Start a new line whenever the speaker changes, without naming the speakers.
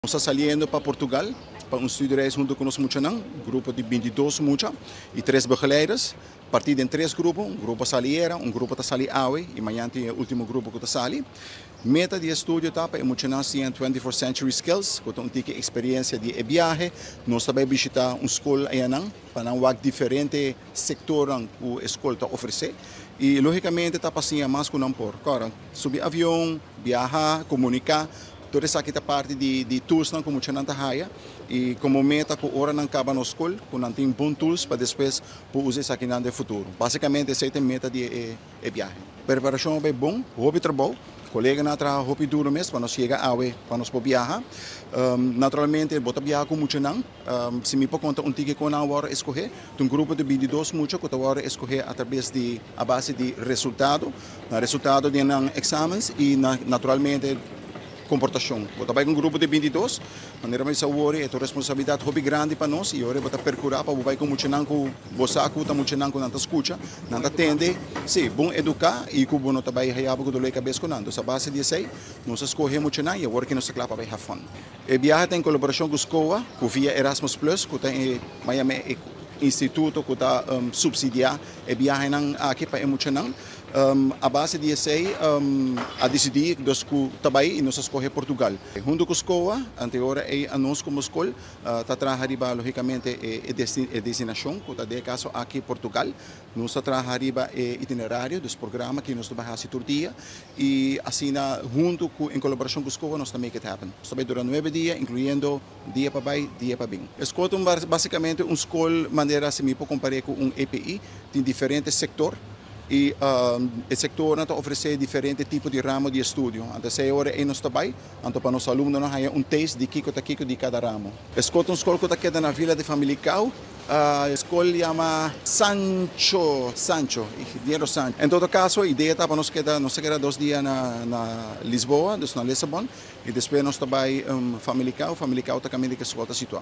Nos ta saliendo pa Portugal pa un studiereis hunto cu nos muchanan, un grupo di 22 mucha y tres begeleiders, parti den tres grupo, un grupo a sali era, un grupo ta sali awe y mañan tin e ultimo grupo cu ta sali. Meta di e studio ta pa e muchanan siña 24 Century Skills, cu ta un tiki experiencia di e biahe. Nos ta bay bishita un scol ayanan pa nan wak diferente sectornan cu e scol ta ofrece y logicamente ta pa siña mas cu nan por. Cora, subi avion, biaha, comunica. Tur esaki ta parti di toolsnan ku muchanan ta haya i komo meta ku ora nan kaba nos skol ku nan tin bon tools pa despues por usa esakinan den futuro. Basikamente esei ta e meta di e biahe. Preparashon a bai bon, hopi trabou, koleganan a traha hopi duro mes pa nos yega awe pa nos por biaha. Naturalmente bo ta biaha ku muchanan, si mi por konta un tiki kon nan a wòrdu eskohé, ta un grupo di 22 mucha ku ta wòrdu eskohé atrabes di a base di resultado. Nan resultado di nan examens y naturalmente comportacion. Bo ta bay cu un grupo di 22, manera mi bisa awor e ta un responsabilidad hopi grandi pa nos y ora bo ta percura pa bo bay cu muchanan cu bo sa cu ta muchanan cu nan ta scucha, nan ta tende, si, bon educa y cu bo no ta bay haya bo cu dolor di cabes cu nan. Dus a base di esey nos a scoge muchanan y awor ki nos ta cla pa bay have fun. E biahe ta en colaboracion cu SCOA, cu via Erasmus Plus cu ta e Miami e instituto cu ta subsidia e biahenan aki pa e muchanan. A base di esey a dicidi dus cu ta bay y nos a scoge Portugal. Hunto cu SCOA, anteora ey anos como scol ta traha riba logicamente e destinacion cu ta den e caso aki Portugal. Nos ta traha riba e itinerario, dus programa ki nos ta bay haci tur dia y asina hunto cu en colaboracion cu SCOA nos ta make it happen. Nos ta bay dura nuebe dia incluyendo dia pa bay, dia pa bin. E scol ta basicamente un scol manera si mi por compare cu un EPI, tin diferente sector y e sectornan ta ofrece diferente tipo di ramo di estudio. Anto esey ora ey nos ta bay, anto pa nos alumnonan haya un taste di kico ta kico di cada ramo. E scol ta un scol cu ta keda na Vila di Famalicao. E scol yama Sancho, Sancho, Ingeniero Sancho. En todo caso, idea ta pa nos keda, nos ta keda 2 dia na Lisboa, dus na Lissabon, y despues nos ta bay Famalicao. Famalicao ta caminda cu e scol ta situa.